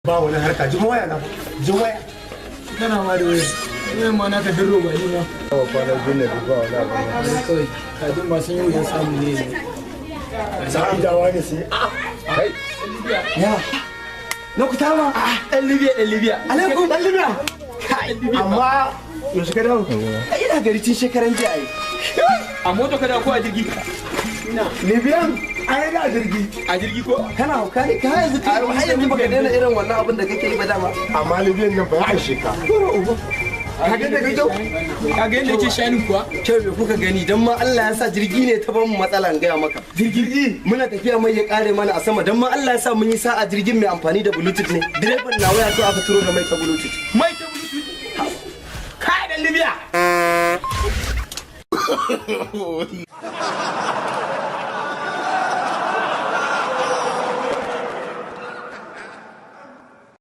Ba wani harka, jin waya na, jin waya. Kana ma da waya, wayan ma naka dirro ba ni ma. Kwana biyu ne ba wani abu. Ai kawai kajin ma sun yi wuyan samu ne. Sa'an dawa ne sai kai. Ya na ku tama. Dan Libya, dan Libya. Alaikum, dan Libya. Amma yaushe ka dawo? Ai ina gari tun shekaran jiya ai. A mota ka da ko a jirgi? Libyan ai da jirgi. A jirgi ko? Kana hauka ne ka yanzu? Ka har yanzu baka daina irin wannan abin da kake yi ba dama. Amma Libyan nan ba ya aishe ka. Ka ga daga kyau. Ka ga yadda yake shanin kuwa? Kyau me kuka gani? Dan ma Allah ya sa jirgi ne ta bamu matsala, in gaya maka. Jirgi? Muna tafiya mai ya kare mana a sama. Dan ma Allah ya sa mun yi sa'a, jirgin mai amfani da Bluetooth ne. Direban na waya, to aka turo da mai ta Bluetooth. Mai ta Bluetooth. Kai, dan Libya.